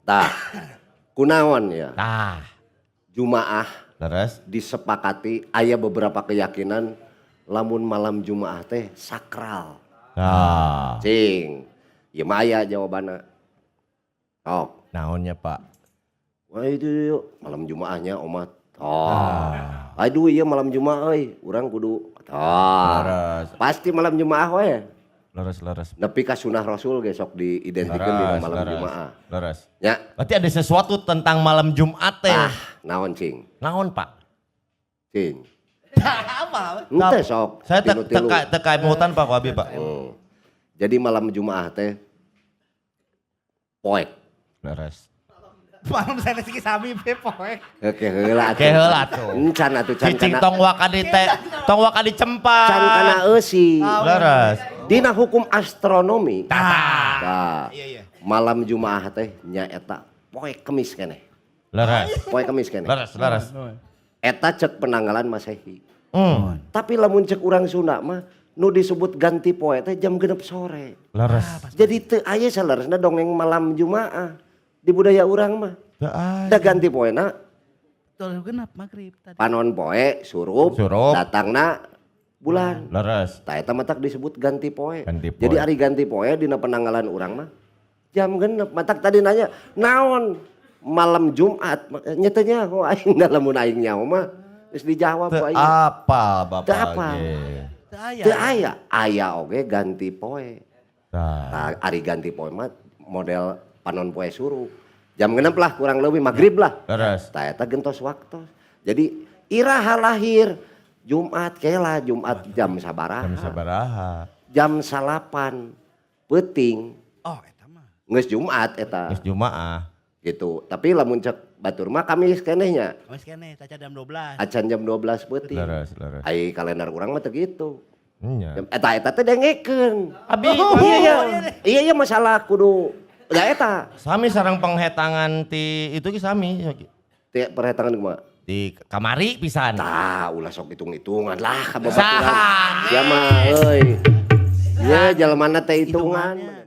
Tah. Kunaon ya? Tah. Jumaah Leres. Disepakati aya beberapa keyakinan lamun malam Jumaah teh sakral. Tah. Cing. Ieu mah aya jawabanna. Sok. Naonnya, Pak? Wah, itu yuk, malam Jumaahnya omat. Oh. Aduh, iya malam Jumaah euy, urang kudu. Oh. Leres. Pasti malam Jumaah we. Leres, leres. Nepi ka sunah Rasul ge sok diidentikeun dina malam Jumaah. Leres. Ya. Berarti ada sesuatu tentang malam Jumat teh. Ah, naon, cing? Naon, Pak? Cing. Apa? Ente sok. Saya tilu-tilu. teka teka emutan, Pak, ku abi, Pak. Jadi malam Jumaah teh poek. Leres. Malam saya rezeki sami be poek. Oke, heula atuh. Ke heula atuh. Encan atuh can Cicing kana tong waka di teh, tong waka di cempa. Can kana eusi. Leres. Dina hukum astronomi. Tah. Tah. Iya. Malam Jumaah teh nyaeta poe Kemis keneh. Leres. Poe Kemis keneh. Leres, leres. Eta cek penanggalan Masehi. Tapi lamun cek urang Sunda mah nu disebut ganti poe teh jam 6 sore. Leres. Jadi teu aya saleresna dongeng malam Jumaah di budaya urang mah. Teu aya. Da ganti poena Betul, genap maghrib tadi. Panon poe surup, Surup. Datangna bulan. Leres. Tah, eta matak disebut ganti poe. Ganti poe. Jadi ari ganti poe dina penanggalan urang mah jam 6. Matak tadi nanya naon malam Jumat nya teh nyaho aing, da lamun aing nyaho mah geus dijawab Teu ku aing. Apal Bapak Teu apal. ge. Teu aya. Teu aya, aya oge ganti poe. Tah. Nah, ari ganti poe mah model panon poe surup. Jam 6 lah kurang lebih, maghrib lah. Leres. Tah, eta gentos waktu. Jadi iraha lahir Jumat kela, Jumat jam sabaraha? Jam sabaraha? Jam 9 peuting. Oh, eta mah. Geus Jumat eta. Geus Jumaah. Gitu. Tapi lamun cek batur mah Kamis keneh nya. Kamis keneh caca jam 12. Acan jam 12 peuting. Leres, leres. Ai kalender urang mah teu gitu. Nya. Eta eta teh dengekeun. Abi Iya iya. Iya iya, masalah kudu da eta. Sami sareng penghetangan ti itu ge sami. Teh perhitungan kumaha? Di kamari pisan. Tah, ulah sok hitung-hitungan lah ka babaturan. Saha? Sia mah euy. Ya, jelema teh hitungan. Hitungannya.